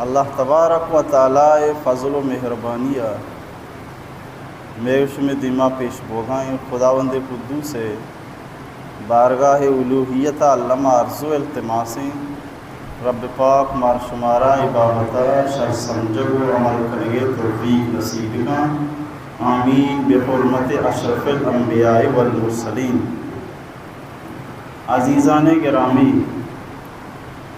اللہ تبارک و تعالی ءِ فضل و مہربانی ءَ مئے شمئے دیما پیش بوگائیں خداوند قدوس ءِ بارگاہ الوہیت ءَ الم عرض و التماسیں، رب پاک مار شمارا اے بابت ءَ شر سمجھگ و عمل کنگ ءِ توفیق نصیب بکن۔ آمین بحرمت اشرف الانبیاء والمرسلین۔ عزیزان گرامی،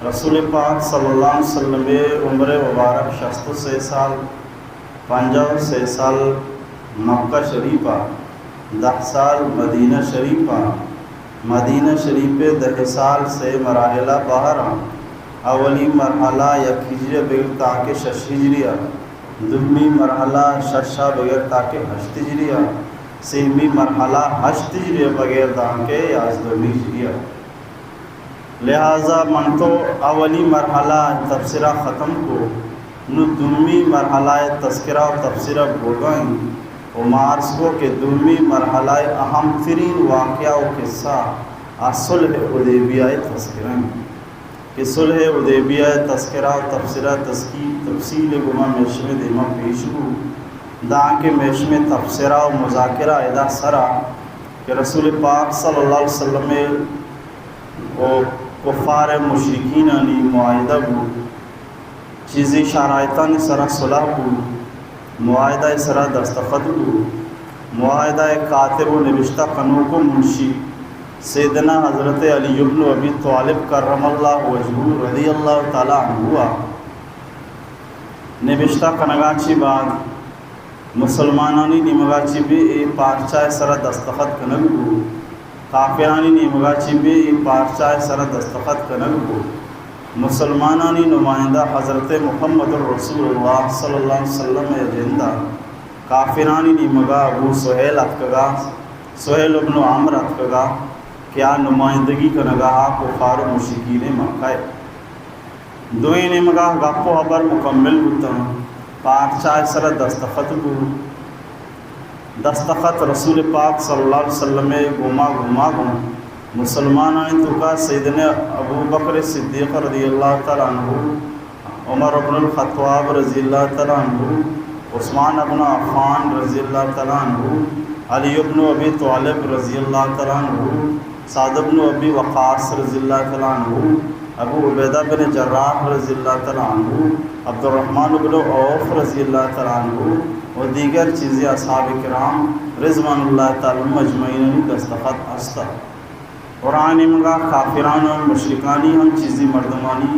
رسول پاک صلی اللہ علیہ وسلم ءِ عمر مبارک شست و سے سال، پنجاہ و سے سال مکہ شریف ءَ، دہ سال مدینہ شریف ءَ، مدینہ شریف ءِ دہ سال سے مراحل ءَ بہر ءَ، اولی مرحلہ یک ہجری ءَ بگر تاکہ شش ہجری ءَ، دومی مرحلہ شش ءَ بگر تاکہ ہشت ہجری ءَ، سیمی مرحلہ ہشت ہجری ءَ بگر تاکہ یازدہمی ہجری ءَ۔ لہذا من تو اولی مرحلہ تبصرہ ختم کو، نو دومی مرحلہ تذکرہ و تبصرہ بوگا ایں و ما عرض کو کہ دومی مرحلہ اہم ترین واقعہ و قصہ آ صلح حدیبیہ تذکرہ ایں کہ صلح حدیبیہ تذکرہ و تبصرہ تسکی-، تفصیل گما مئے شمئے دیما پیش بو، دانکہ مئے شمئے تبصرہ و مذاکرہ ادا سرا کہ رسول پاک صلی اللہ علیہ وسلم و کفار مشرکینانی معاہدہ بو، چیزی شرائطانی سرا صلح بو، معاہدہ سرا دستخط بو، معاہدہ کاتب و نبشتہ کنوک و منشی سیدنا حضرت علی ابن ابی طالب کرم اللہ وجہہ رضی اللہ تعالی عنہ آ نبشتہ کنگا چی بعد مسلمانانی نیمگا چی بی اے پارچہ سرا دستخط کنگ بو، کافرانی نیمگا چی بی اے پارچہ سرا دستخط کنگ بو۔ مسلمانانی نمائندہ حضرت محمد الرسول اللہ صلی اللہ علیہ وسلم ءِ جندا کافرانی نیمگا ابو سہیل اتکگا، سہیل ابن عمرو اتکگا کہ آ نمائندگی کنگا آ کفار و مشرکین مکہ ءِ۔ دوئیں نیمگا گپ و ہبر مکمل بوتاں، پارچہ سرا دستخط بو۔ دستخط رسول پاک صلی اللہ علیہ وسلم ءِ گوما گوما گوں مسلمانانی توکا سیدنا ابو بکر صدیق رضی اللہ تعالی عنہ، عمر ابن الخطاب رضی اللہ تعالی عنہ، عثمان ابن عفان رضی اللہ تعالی عنہ، علی ابن ابی طالب رضی اللہ تعالی عنہ، سعد ابن ابی وقاص رضی اللہ تعالی عنہ، ابو عبیدہ بن جراح رضی اللہ تعالی عنہ، عبدالرحمن بن عوف رضی اللہ تعالی عنہ و دیگر چیزیں اصحاب کرام رضوان اللہ تعالی علیہم اجمعینانی دستخط است۔ اور آ نیمگا کافران و مشرکانی ہم چیزی مردمانی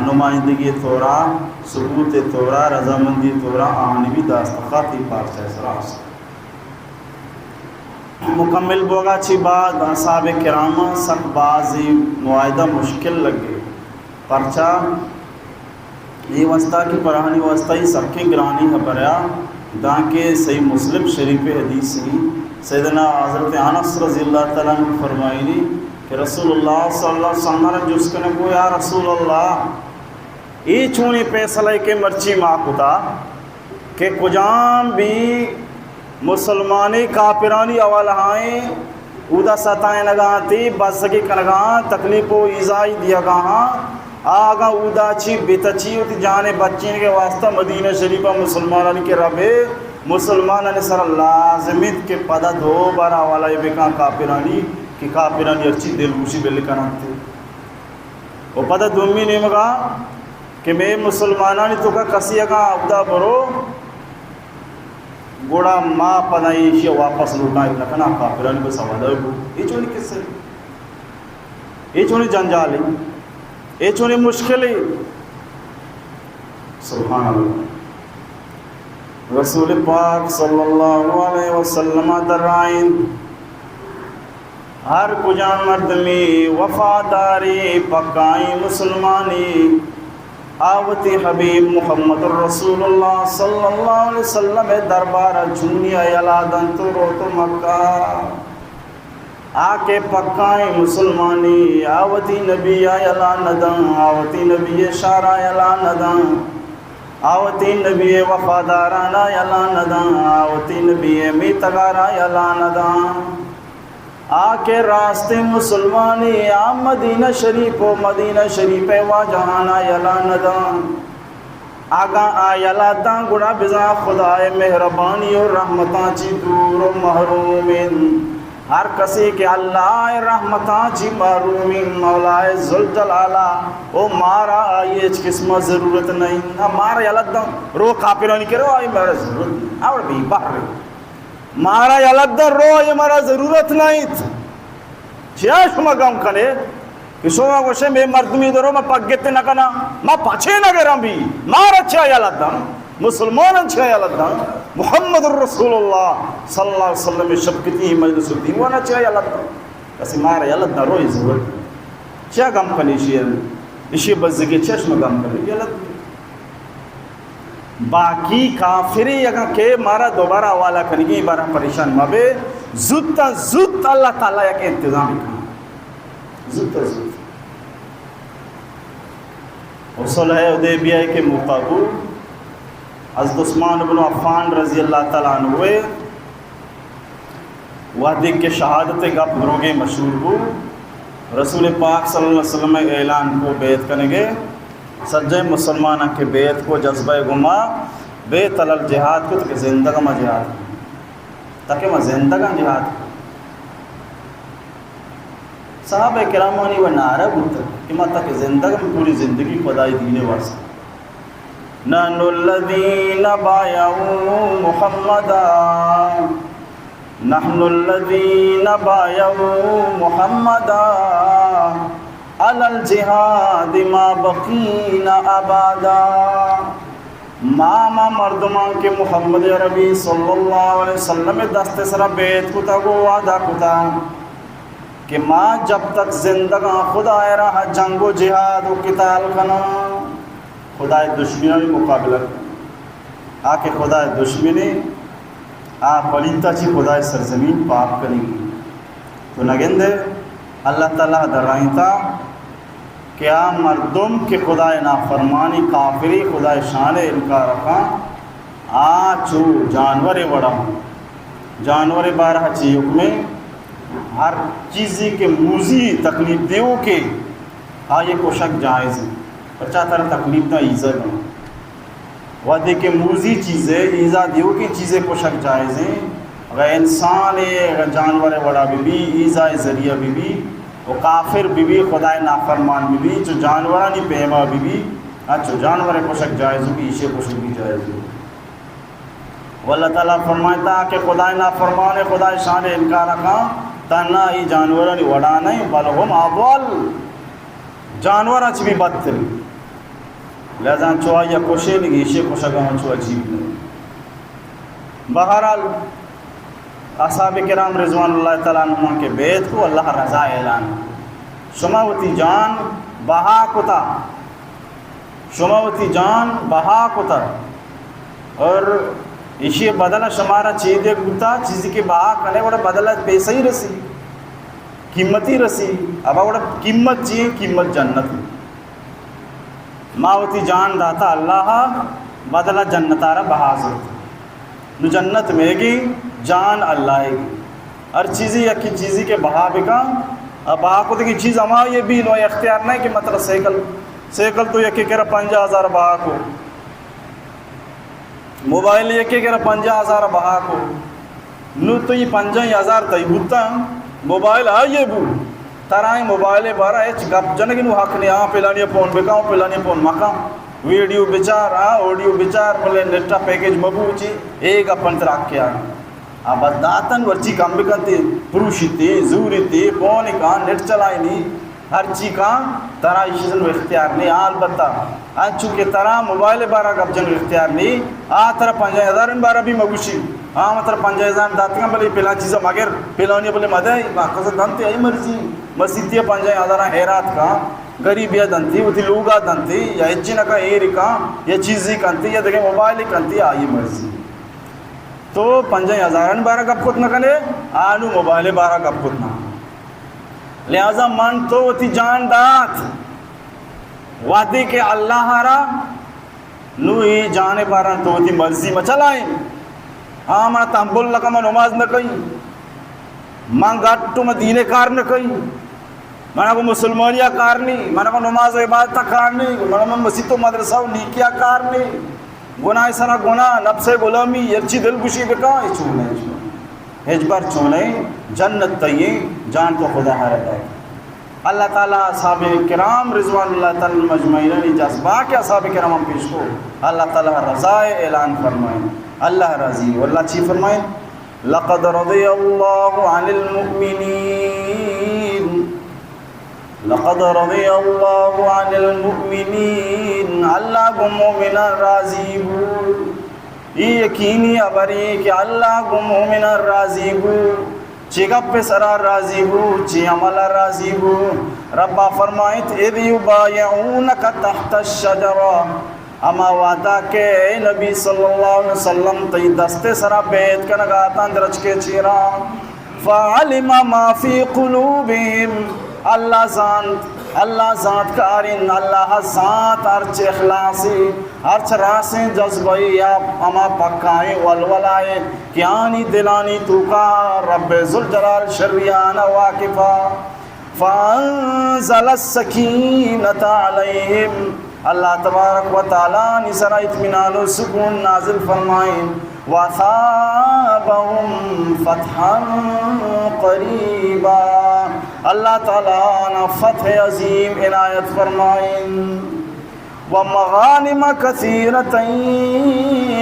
نمائندگی طورا، ثبوت طورا، رضامندی طورا آہانی بھی دستخط ای پارچہ سرا است۔ مکمل بوگا چی بعد اصحاب کرام سک بازی معاہدہ مشکل لگے، پرچا اے واسطہ کہ پراہانی واسطہ ای سکیں گرانی خبر ہے، دانکہ صحیح مسلم شریف حدیث ہی سیدنا حضرت انس رضی اللہ تعالی عنہ فرمائنی کہ رسول اللہ صلی اللہ علیہ وسلم را جست کنگ کو، یا رسول اللہ، اے چونیں فیصلہ کہ مرچی ما کتا کہ کجام بھی مسلمانی کاپرانی حوالہ آئیں اودا ستائینگا انت، بزگی کنگا انت، تکلیف و ایذائی دیگا انت، آ اگاں اودا چی بتچی وتی جان بچینگ واسطہ مدینہ شریفہ مسلمانانی کہ ربے مسلمانانی سر لازم انت کہ پدا دو بار حوالہ بکن کاپرانی کہ کاپرانی ہرچی دلگوشی بل کننت۔ و پدا دومی نیمگا کہ مئے مسلمانانی توکا کسی اگاں اودا برو، گڑا ما پدا ایشی واپس لوٹائیں نہ کناں، کافرانی بس حوالہ بو۔ اے چونی قصہ، اے چونی جنجال، اے چونی مشکل۔ سبحان اللہ۔ رسول پاک صلی اللہ علیہ وسلم درائیں ہر کجام مردمی وفاداری پکائیں مسلمانی آ وتی حبیب محمد الرسول اللہ صلی اللہ علیہ وسلم دربار چونی یلا دنت و روت مکہ۔ آ کہ پکائیں مسلمانی آ وتی نبی یلا ندن، آ وتی نبی شارا یلا ندن، آ وتی نبی وفادارانا یلا ندن، آ وتی نبی میتگارا یلا ندن۔ آ کہ راستیں مسلمانی آ مدینہ شریف و مدینہ شریف واجہانا یلا ندن۔ اگاں آ یلہ داں، گڑا بزاں خدائے مہربانی و رحمتاں چی دور و محروم انت۔ ہر کسے کہ اللہ ءِ رحمتاں چی محروم انت، مولا ذوالجلال ءَ، او مارا آئی ہچ قسم ءَ ضرورت نہ انت۔ آ مارا یلہ داں، رو کافرانی کرا، آئی مارا ضرورت نہ انت۔ آ وڑ بے بہر انت۔ مارا یلہ داں، رو، آئی مارا ضرورت نہ انت۔ چیا شما گم کنے کہ شما گوشے، مے مردمی درو ما پگت نہ کناں، ما پچے نہ گراں بی، مارا چیا یلہ داں؟ مسلماناں چیا یلہ داں؟ محمد رسول اللہ صلی اللہ علیہ وسلم شفقتی مجلس و دیوانا چیا یلہ داں؟ کسی مارا یلہ داں، روی ضرورت۔ چیا گم کنے اشی؟ اشی بزگی چیا شما گم کنے؟ یلہ داں۔ باقی کافرے اگاں کہ مارا دوبارہ حوالہ کنگی، بارہ پریشان مبے، زوت تا زوت اللہ تعالی یک انتظام کن، زوت تا زوت۔ و صلح حدیبیہ کے موقع بو، حضرت عثمان بن عفان رضی اللہ تعالی عنہ وہدے کہ شہادت گپ دروگیں مشہور بو، رسول پاک صلی اللہ علیہ وسلم اعلان کو بیعت کنگے، سجے مسلماناں کہ بیعت کو جذبہ گما، بیعت علی الجہاد کت کہ زندگ ما جہاد کن، تاکہ ما زندگاں جہاد کن۔ صحابہ کرامانی و نعرہ بوت کہ ما تاکہ زندگ ہم پوری زندگی خدائی دین واسطہ۔ نحن الذين بايعوا محمدا، نحن الذين بايعوا محمدا على الجهاد ما بقينا أبدا۔ ما، ما مردمان کہ محمد عربی صلی اللہ علیہ وسلم دست سرا بیعت کتا، گو وعدہ کتا کہ ما جب تک زندگاں خدائے راہ جنگ و جہاد و قتال کناں، خدائے دشمنانی مقابلہ کناں۔ آ کہ خدائے دشمنے، آ پلیتا چی خدائے سرزمین پاک کنگی۔ تو نگندے اللہ تعالی درائینتا کہ آ مردم کہ خدائے نافرمانی، کافری، خدائے شان انکار کن، آ چو جانور وڑا، جانور بارہ چی حکمے، ہر چیزی کہ موزی تکلیف دیو کہ آئی کشگ جائز ہے، پرچا ترا تکلیف دا ایزا داں۔ وہدے کہ موزی چیزے، ایزا دیوکیں چیزے کشگ جائز ہیں۔ اگر انسان ہے، اگر جانور وڑا بی بی، ایزا ذریعہ بی بی، و کافر بی بی، خدائے نافرمان بی بی، چو جانورانی پیما بی بی، ہاں، چو جانور کشگ جائز ہو کہ ایشے کشگ بھی جائز ہو۔ و اللہ تعالی فرمائتا کہ خدائے نافرمان، خدائے شان انکار کن، تنہا ای جانورانی وڑا نہیں، بل ہم اضل، جانوراں چی بھی بدتر۔ لہذا چو آئی کشے نگی، ایشے کشگا ہم چو عجیب نہیں۔ بہرحال، اصحاب کرام رضوان اللہ تعالی عنہم کہ بیعت کو، اللہ رضا اعلان کو۔ شما وتی جان بہا کتا، شما وتی جان بہا کتا، اور ایشی بدل شمارا چی دے بوتا، چیزی کہ بہا کنے وڑا بدل پیسہ ہی رسی، قیمتی رسی۔ ابا وڑا قیمت چی ہے؟ قیمت جنت ہے۔ ما وتی جان داتا اللہ ء، بدل ء جنت ء را بہا زرت۔ نو جنت میگی، جان اللہ ء گی۔ ہر چیزی، یکی چیزی کہ بہا بکن، ء بہا کتگی چیز ہما یہ بھی نو اختیار نہیں کہ مطلب سائیکل، سائیکل تو یکی کرا پنجاہ ہزار بہا کو۔ موبائل یکے کرا پنجاہ ہزار بہا کو۔ نو تو یہ پنجاہ ہزار تئی بوتا، موبائل آئیے بو۔ ترا اے موبائل بارا ہچ گپ جنگ نو حق نے، آ پلانی فون بکاؤ، پلانی فون مکاؤ۔ ویڈیو بچار، آ آڈیو بچار، بلے نیٹا پیکج مبو چی، اے گپن ترا حق کیا۔ آ بس داتن ورچی کم بکنتے، پروشیتے، زوریتے، فون کان، نیٹ چلائنی۔ ہرچی کاں ترا ایشی زن اختیار نی، البتہ انچو کہ ترا موبائل بارا گپ جنگ اختیار نی، آ ترا پنجاہ ہزار بارا بھی مگوشی، آ من ترا پنجاہ ہزار داتگاں بلے پلان چیزا مگر، پلانی بلے مدے، ما کسا دنتی ای مرضی، مسیتی پنجاہ ہزار خیرات کاں، غریبیا دنتی، وتی لوگا دنتی، یا ہچی نہ کاں ایر کاں، یا چیزی کنتی، یا دگہ موبائل کنتی، آئی مرضی۔ تو پنجاہ ہزارانی بارا گپ کت نہ کنے، آ نو موبائل بارا گپ کت نہ۔ لہذا من تو وتی جان دات، وہدے کہ اللہ را نو اے جان بارا تو وتی مرضی مچلائیں۔ ہاں، من تحمل نہ کن، من نماز نہ کئیں، من گٹ، من دین کار نہ کئیں۔ منا گوں مسلمانی ءَ کار نی، منا گوں نماز و عبادت ءَ کار نی، منا گوں مسیت و مدرسہ و نیکی ءَ کار نی۔ گناہ سرا گناہ، نفس غلامی، ہرچی دل گوشی بکن، اے چون ایں، چون ایں۔ ہچبر چون ایں، جنت تئی ایں، جان تو خدا ہر دات۔ اللہ تعالی اصحاب کرام رضوان اللہ تعالی علیہم اجمعین ءِ جذبہ کہ اصحاب کرام ہم پیش کو، اللہ تعالی رضا اعلان فرمائیں، اللہ راضی۔ واللہ چی فرمائیں؟ لقد رضي الله عن المؤمنين، لقد رضي الله عن المؤمنين، اللہ گوں مومناں راضی بو۔ اے یقینی ہبرے کہ اللہ گوں مومناں راضی بو۔ چے گپ سرا راضی بو؟ چے عمل راضی بو؟ ربا فرمائیت، اذ يبايعونك تحت الشجرة، ہما وہدا کہ اے نبی صلی اللہ علیہ وسلم تئی دست سرا بیعت کنگا اتاں درچکے چیرا۔ فعلم ما في قلوبهم، اللہ زانت، اللہ زانت کارین، اللہ زانت ہرچ اخلاصی، ہرچ راسیں جذبہ یا ہما پکائیں ولولائے کہ آنی دلانی توکا رب ذوالجلال شریان واقفا۔ فانزل السکینة علیہم، اللہ تبارک و تعالی آنی سرا اطمینان و سکون نازل فرمائیں، واثابہم فتحا قریبا، اللہ تعالی آنا فتح عظیم عنایت فرمائیں۔ ومغانم كثيرة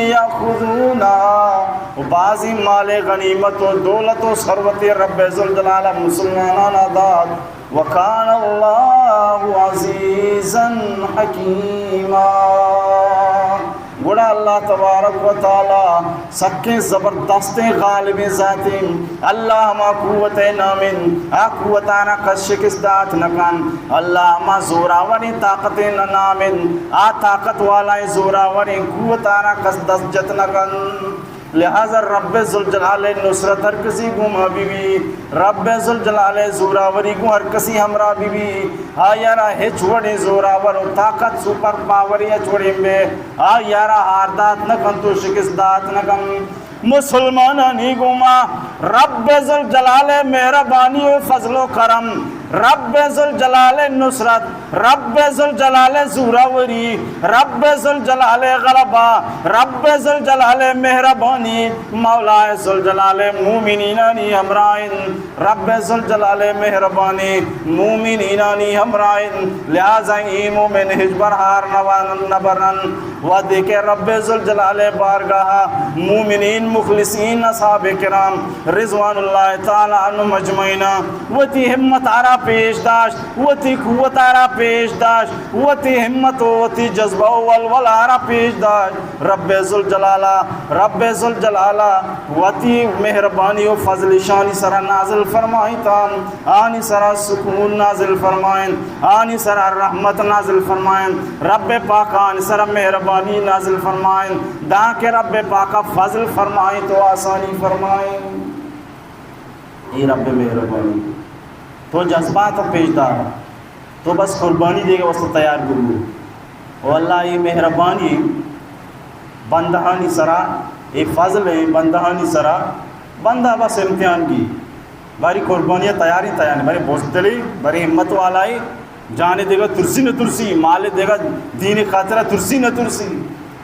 يأخذونها، و بازی مال غنیمت و دولت و ثروت رب ذوالجلال مسلمانانا دات۔ وكان الله عزيزا حكيما۔ گڑا اللہ تبارک و تعالی سکیں زبردستیں غالبیں ذاتیں۔ اللہ ہما قوت نامیں، آ قوتانا کس شکست دات نکن۔ اللہ ہما زوراوریں طاقت نامیں، آ طاقت والائیں زوراوریں قوتانا کس دست جت نکن۔ لہذا رب ذوالجلال نصرت ہر کسی گوما بی بی، رب ذوالجلال زوراوری گوں ہر کسی ہمراہ بی بی، آیارا ہچ وڑیں زوراور و طاقت سپر پاوری ہچ وڑیں بے، آیارا ہار دات نکن تو شکست دات نکن۔ مسلمانانی گوما رب ذوالجلال مہربانی و فضل و کرم، رب ذوالجلال نصرت، رب ذوالجلال زوراوری، رب ذوالجلال غلبہ، رب ذوالجلال مہربانی، مولا ذوالجلال مومنینانی ہمراہ انت۔ رب ذوالجلال مہربانی مومنینانی ہمراہ انت، لہذا اے مومن ہچبر ہار نہ وان-، نہ برن۔ وہدے کہ رب ذوالجلال بارگاہ مومنین مخلصین اصحاب کرام رضوان اللہ تعالی عنہم اجمعین وتی ہمت آرا پیش داشت، وتی قوت آرا پیش داشت، وتی ہمت و وتی جذبہ و ولولہ آرا پیش داشت۔ رب ذوالجلال، رب ذوالجلال وتی مہربانی و فضل شانی سرا نازل فرمائیت، آنی سرا سکون نازل فرمائیں، آنی سرا رحمت نازل فرمائیں۔ رب پاک آنی سرا مہربانی نازل فرمائیں، دانکہ رب پاک فضل فرمائیں تو آسانی فرمائیں۔ اے رب مہربانی۔ تو جذبات پیش دار، تو بس قربانی دیگا واسطہ تیار ببو۔ او اللہ، اے مہربانی بندہانی سرا، اے فضل ایں بندہانی سرا، بندہ بس امتحان گی۔ باری قربانی تیاری تیار، باری بزدلی، باری ہمت والائی، جان دیگا ترسی نہ ترسی، مال دیگا دین خاطرا ترسی نہ ترسی۔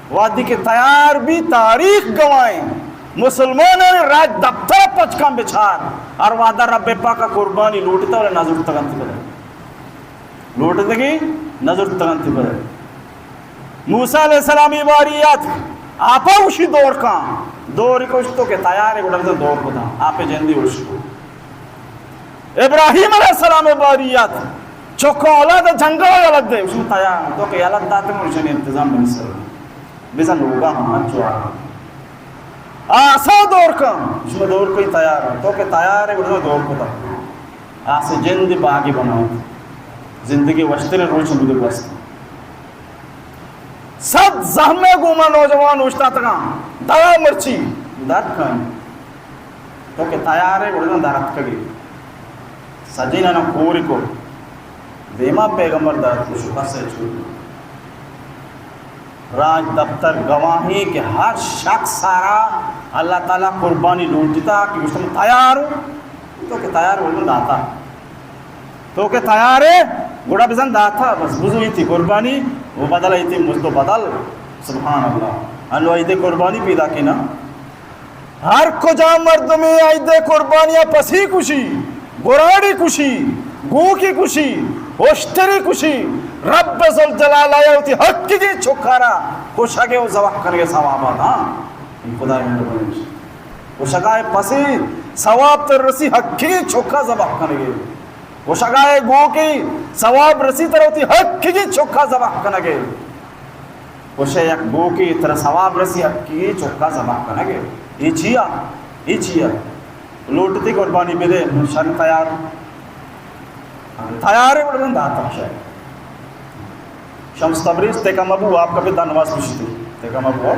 وہدی کہ تیار بی، تاریخ گواہیں، مسلمانانی راج دپتر پچکاں بچار، ہر وہدا رب پاکا قربانی لوٹتا ولا نہ زرتگنت بدل۔ لوٹتگی نہ زرتگنت بدل۔ موسی علیہ السلام ءِ باری ات، آپا گوشی دور کن، دور کشتو کہ تیار گڑا دور کتا، آپ جندی اشکو۔ ابراہیم علیہ السلام ءِ باری ات، چک اولاد جنگل یلت دے، اشی تیار، تو کہ یلت داتے من اشی انتظام بنی سر۔ بزن لوگا ہم انچو آ۔ آسا دور کن، اشی دور کوئی تیار، تو کہ تیار گڑا دور کتا۔ آس جند باگی بنات۔ زندگی وشترین روچ بوده گوست۔ صد زحمے گوما نوجوان اوشتاتگاں، دوا مرچی درد کن۔ تو کہ تیار ئے، گڑا در اتکگی۔ سجینانا کوری کو۔ دیما پیغمبر در اتکو شو کسے چو۔ راج دپتر گواہیں کہ ہر شخص سارا اللہ تعالی قربانی لوٹتا کہ گوشتم تیار ہوں۔ تو کہ تیار ہوں داتا۔ تو کہ تیار ئے، گڑا بزن داتا، بس بزو ایتی قربانی و بدل ایتی مزد و بدل۔ سبحان اللہ۔ انو عید قربانی پیدا کنا۔ ہر کجا مردمے عید قربانی ءَ پسی کشی، گراڑی کشی، گوکی کشی، اشتری کشی، رب ذوالجلال ءَ وتی حقیگیں چکارا کشگ ءُ ذبح کنگ ءِ ثواب ءَ داں۔ اے خدائے مہربانی۔ کشگائے پسی ثواب تر رسی حقیگیں چکا ذبح کنگ ءِ۔ گوشگائے گوکے ثواب رسی ترا وتی حقیگیں چکا ذبح کنگ ءِ۔ گوشے یک گوکے ترا ثواب رسی حقیگیں چکا ذبح کنگ ءِ۔ اے چیا؟ اے چیا؟ لوٹتی قربانی بدے، من شر تیار۔ تیار ہے، بڑا داتا شے۔ شمس تبریز، تکا مبو، آپ کا بھی دنواز کشتی۔ تکا مبو۔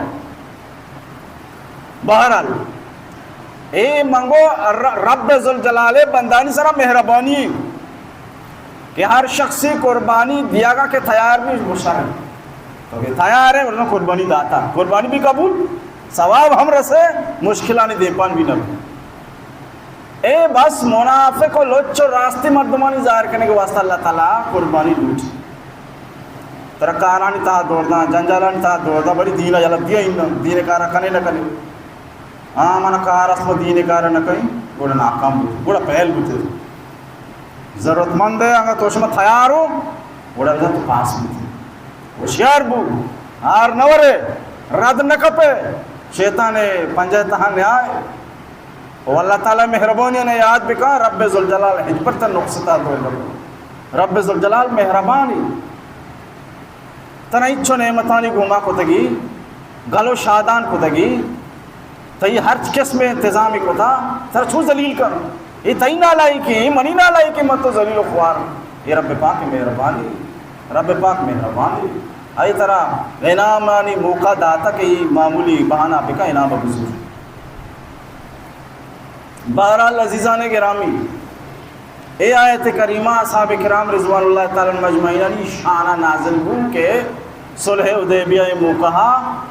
بہرحال، اے منگو ر-، رب ذوالجلال ءِ بندانی سرا مہربانی کہ ہر شخصی قربانی دیگا کہ تیار بی، مشرف۔ تو کہ تیار ہے، ورنہ قربانی داتا۔ قربانی بھی قبول، ثواب ہم رسے، مشکلانی دیمپان بھی نہ بی۔ اے بس منافق و لچ و راستی مردمانی ظاہر کنگ واسطہ اللہ تعالی قربانی لوٹی۔ ترا کارانی تہا دور داں، جنجالانی تہا دور داں، بری دین یلا دیا ان دین کارا کنے نہ کنے۔ ہاں، من کار است، من دین کارا نہ کئیں، گڑا ناکام بوت، گڑا پہل بوت۔ ضرورت مند ہے، اگر تو شما تیار ہو، گڑا بزن تو پاس بوت۔ ہوشیار بو، ہار نہ ورے، رد نہ کپے، شیطان پنجہ تہا نہ آئے۔ و اللہ تعالی مہربانی نے یاد بکن، رب ذوالجلال ہچ پر تن نقص تا دور نہ۔ رب ذوالجلال مہربانی۔ تنا ہچو نعمتانی گوما کتگی، گل و شادان کتگی، تئی ہر قسم انتظامی کتا، ترا چو ذلیل کن؟ اے تئی نالائکی، اے منی نالائکی، من تو ذلیل و خوار۔ اے رب پاک مہربانی، رب پاک مہربانی۔ اے ترا انعامانی موقع داتا کہ اے معمولی بہانہ بکا انعام بزور۔ بہرحال عزیزان گرامی، اے آیت کریمہ اصحاب کرام رضوان اللہ تعالی علیہم اجمعینانی شان نازل بو کہ صلح حدیبیہ موقع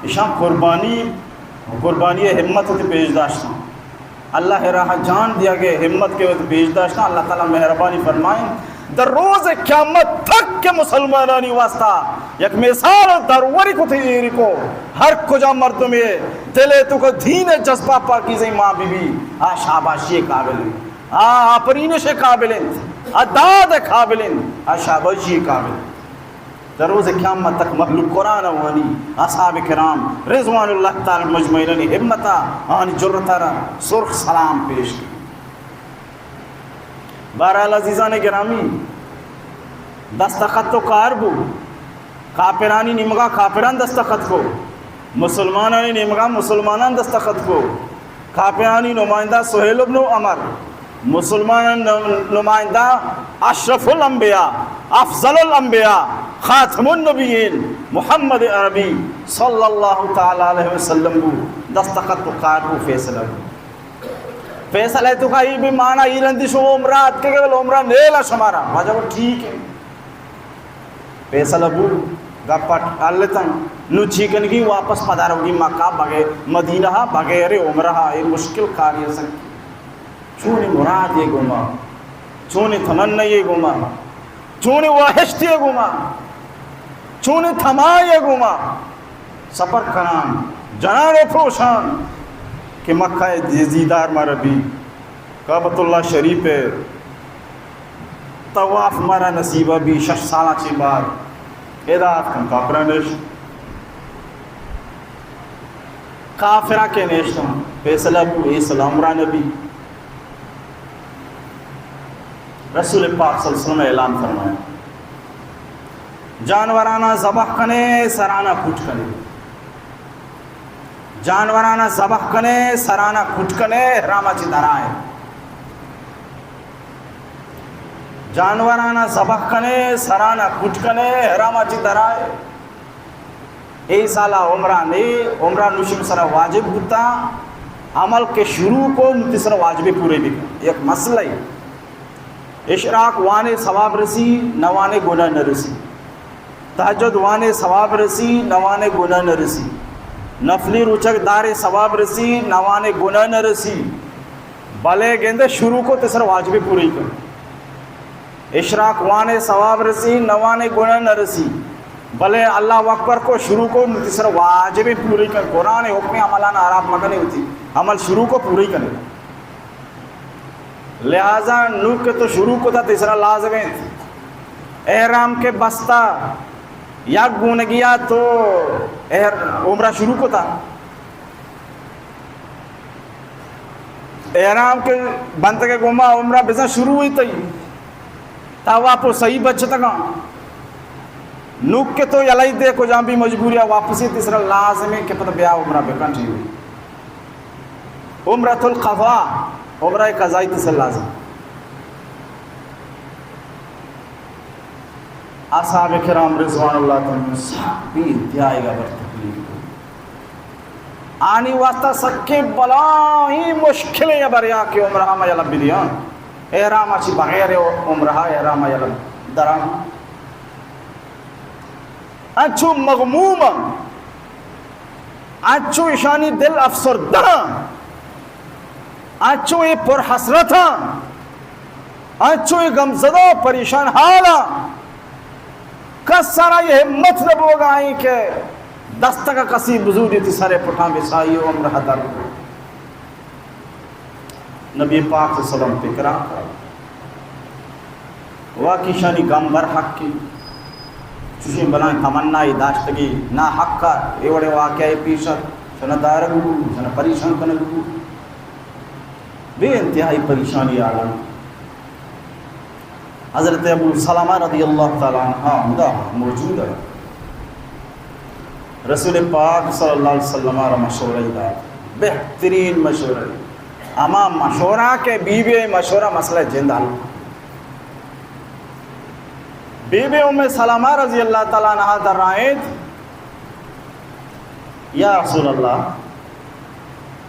اشان قربانی، قربانی ہمت تے پیش داشتن۔ اللہ راہ جان دیا گئے، ہمت کے وقت پیش داشتن۔ اللہ تعالی مہربانی فرمائیں۔ در روز قیامت تک کے مسلمانانی واسطہ یک مثال و دروری کو تیری کو، ہر کجا مردمے دلے تو کو دین جذبہ پاکیزہ ماں بی بی، آ شاباشی قابل انت، آ آپرینش قابل انت، آ داد قابل انت، آ شاباشی قابل انت۔ در روز قیامت تک مخلوق قرآن وانی، اصحاب کرام رضوان اللہ تعالی مجمعین ہمتا، آنی جرتا را سرخ سلام پیش کی۔ بہرحال عزیزان گرامی، دستخط و کار بو، کافرانی نیمگا کافران دستخط کو، مسلمانانی نیمگا مسلمانان دستخط کو، کافرانی نمائندہ سہیل ابن عمر، مسلمانانی نمائندہ اشرف الانبیاء، افضل الانبیاء، خاتم النبیین محمد عربی صلی اللہ تعالی علیہ وسلم بو، دستخط و کار بو، فیصلہ بو۔ فیصلہ تو کا ای بھی مانا ای رندی شما عمرہ اتکے کہ بل عمرہ نیلا شمارا۔ واجہ وہ ٹھیک ہے۔ فیصلہ بو، گپٹ التن۔ نو چی کنگی؟ واپس پداروگی مکہ بغیر، مدینہ بغیر عمرہ، اے مشکل کاری سک۔ چونی مراد یہ گما، چونی تمنا یہ گما، چونی واہشتی یہ گما، چونی تماہ یہ گما۔ سفر کنان، جنان و پروشان کہ مکہ دیدار مارا بی، کعبۃ اللہ شریف طواف مارا نصیبہ بی، شش سالاں چی بعد۔ ادا اتکن کافران نشت، کافران کے نشتن، فیصلہ بو، اے سلام را نبی۔ رسول پاک صلی اللہ علیہ وسلم اعلان فرمایا، جانورانا ذبح کنے، سرانا کٹ کنے۔ جانورانا ذبح کنے، سرانا کٹ کنے، احراما چی درائے۔ جانورانا ذبح کنے، سرانا کٹ کنے، احراما چی درائے۔ اے سالا عمرہ نے، عمرہ نوشم سرا واجب بوتا، عمل کے شروع کو نتی سرا واجب پورے بکن۔ یک مسئلہ ہے۔ اشراق وانے ثواب رسی، نہ وانے گناہ نہ رسی۔ تہجد وانے ثواب رسی، نہ وانے گناہ نہ رسی۔ نفلی روچگ دارے ثواب رسی، نہ وانے گناہ نہ رسی۔ بلے گندے شروع کو تسر واجب پوری کن۔ اشراق وانے ثواب رسی، نہ وانے گناہ نہ رسی۔ بلے اللہ اکبر کو شروع کو، نو تئی سر واجب پوری کن۔ قرآن حکم عملان حراب مکنے، وتی عمل شروع کو پوری کنے۔ لہذا نو کہ تو شروع کتا، تئی سر لازم انت۔ احرام کہ بستا، یک گونگیا تو احر-، عمرہ شروع کتا۔ احرام کہ بندگ گوما عمرہ بزاں شروع ہوئی تئی، طواف و سعی بچتگاں۔ نوک کہ تو یلئی دے، کجام بھی مجبوری آ واپسی، تئی سر لازم ہے کہ پتہ بیا عمرہ بکن، ٹھیک ہے۔ عمرۃ القضاء، عمرہ قضائی تئی سر لازم۔ اصحاب کرام رضوان اللہ تعالی عنہم سخت بے انتہائی گبر تکلیف کو۔ آنی واسطہ سکیں بلاہیں مشکلیں بریا کہ عمرہ ما یلہ بدیاں۔ احرام چی بغیر عمرہ احرام یلہ دراں۔ انچو مغموم، انچو اشانی دل افسردہ، انچو اے پر حسرت، انچو اے غمزدہ و پریشان حال، کس سرا یہ ہمت نہ بوگا ایں کہ دستگا کسی بزودی تئی سرے پٹاں بسائی و عمرہ در کو۔ نبی پاک صلی اللہ علیہ وسلم فکرا واقعی شانی گم بر حق کی، چوشیں بلائیں تمنائی داشتگی نا حق کا، اے وڑے واقعہ پیش ات، شنا دارگ بو، شنا پریشان کنگ بو۔ بے انتہائی پریشانی آلان۔ حضرت ابو سلمہ رضی اللہ تعالی عنہ ہمدا موجود ہے۔ رسول پاک صلی اللہ علیہ وسلم را مشورہ دات، بہترین مشورہ، ہما مشورہ کہ بی بی مشورہ مسئلہ جند حل۔ بی بی ام سلمہ رضی اللہ تعالی عنہ درائینت، یا رسول اللہ،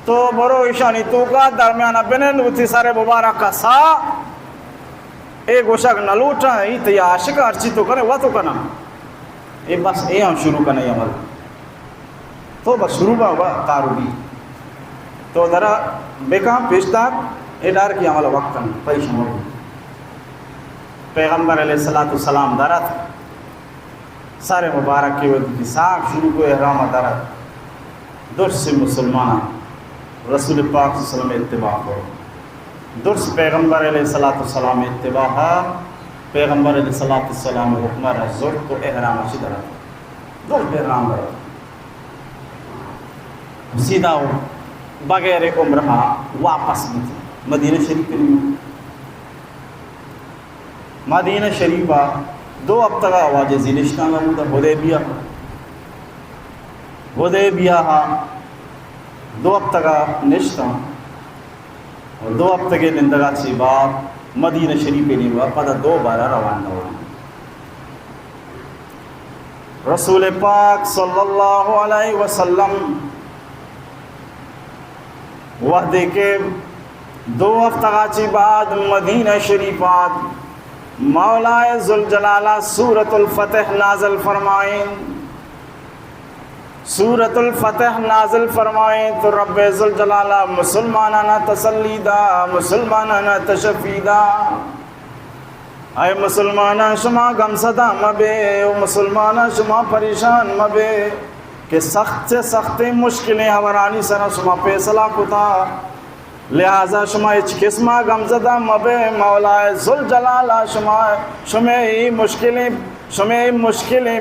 تو برو ایشانی توکا درمیانا بنند، وتی سر مبارک سا، اے گوشگ نہ لوٹاں، ای تئی عاشق، ہرچی تو کنے، و تو کنا۔ اے بس، اے ہم شروع کنے عمل۔ تو بس شروع با، با کارو بی۔ تو درا بکاں پیش دار، اے ڈار کی عمل وقت کن، پریشان ہو۔ پیغمبر علیہ الصلوۃ والسلام درات، سر مبارک کے وقت کی ساک شروع کو احرام درات۔ درس مسلماناں رسول پاک صلی اللہ علیہ وسلم اتباع کو۔ درس پیغمبر علیہ الصلوۃ والسلام اتباع ہا، پیغمبر علیہ الصلوۃ والسلام حکم را زرت و احرام چی درات۔ درس احرام درات۔ سیدھا بغیر عمرہ واپس بیت مدینہ شریف۔ مدینہ شریف ء دو ہفتگا واجہ زی نشتانگا بودا، حدیبیہ، حدیبیہ ء دو ہفتگا نشتاں۔ و دو ہفتگے نندگا چی بعد مدینہ شریف نیوا پدا دوبارہ روانہ ہو۔ رسول پاک صلی اللہ علیہ وسلم وہدے کہ دو ہفتگا چی بعد مدینہ شریف آت، مولائے ذوالجلالہ سورۃ الفتح نازل فرمائیں۔ سورۃ الفتح نازل فرمائیں تو رب ذوالجلالہ مسلمانانا تسلی دا، مسلمانانا تشفی دا۔ اے مسلماناں، شما غمزدہ مبے، او مسلماناں، شما پریشان مبے کہ سخت سے سختیں مشکلیں ہبرانی سرا شما فیصلہ کتا، لہذا شما ہچ قسما غمزدہ مبے، مولائے ذوالجلال ء شما، شمے ای مشکلیں، شمے ای مشکلیں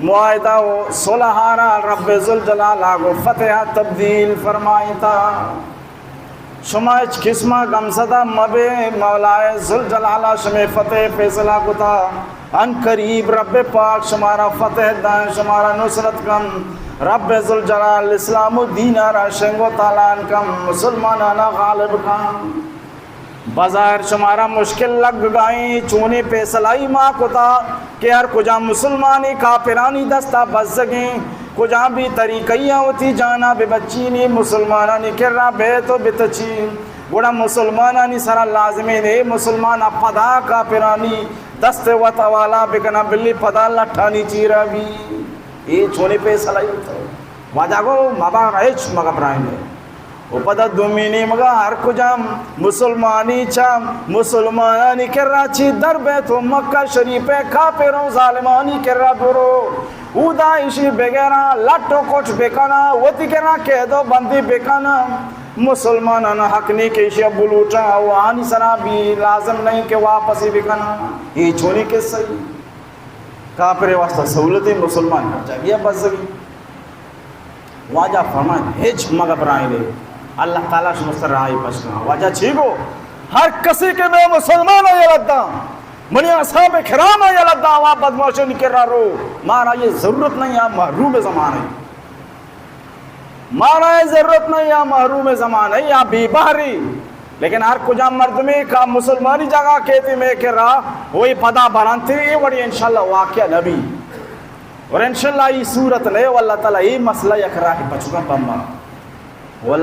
معاہدہ و صلح ء را رب ذوالجلال ء گوں فتح ء تبدیل فرمائینتا۔ شما ہچ قسما غمزدہ مبے، مولائے ذوالجلال ء شمے فتح فیصلہ کتا۔ ان قریب رب پاک شمارا فتح دائیں، شمارا نصرت کن۔ رب ذوالجلال اسلام و دین ء را شنگ و تالان کن، مسلمانانا غالب کن۔ بظاہر شمارا مشکل لگ گائیں، چونیں فیصلہ ای ما کتا کہ ہر کجام مسلمانے کافرانی دستا بزگیں، کجام بھی طریقہ ای وتی جانا بہ بچینی، مسلمانانی کرا بیت و بتچی، گڑا مسلمانانی سرا لازمیں اے مسلمان ء پدا کافرانی دست وت حوالہ بکنا، بلی پدا لٹانی چیرا بی۔ اے چونیں فیصلہ ای تو واجہ گو مبا ہچ مگبرائیں۔ و پدا دومی نیمگا ہر کجام مسلمانی چہ مسلمانانی کرا چی در بیت و مکہ شریف کافر و ظالمانی کرا برو، اودا ایشی بگیرا، لٹ و کٹ بکنا، وتی کرا قید و بندی بکنا۔ مسلمانان حق نہیں کہ ایشی بلوٹا و آنی سرا بھی لازم نہیں کہ واپسی بکنا۔ یہ چونی قصہ ہی۔ کافر واسطہ سہولت، مسلمان ہر جاگہ بزگی۔ واجہ فرمائے، ہچ مگہ برائی نے، اللہ تعالیٰ شمست راہی پچ کنا۔ واجہ چی گو؟ ہر کسی کہ میں مسلمان یلہ داں، منی اصحاب کرام یلہ داں، وا بدمعاشانی کرا رو، مارا یہ ضرورت نہیں، آ محروم زمانہ، مارا یہ ضرورت نہیں، آ محروم زمانہ یا بے بہری۔ لیکن ہر کجام مردمے کہ مسلمانی جگہ کیتی میں کرا، وہی پدا برانتی، یہ وڑی انشاءاللہ واقعہ نبی۔ اور انشاءاللہ یہ صورت نئے، واللہ تعالیٰ یہ مسئلہ یک راہ پچ کن بمبا۔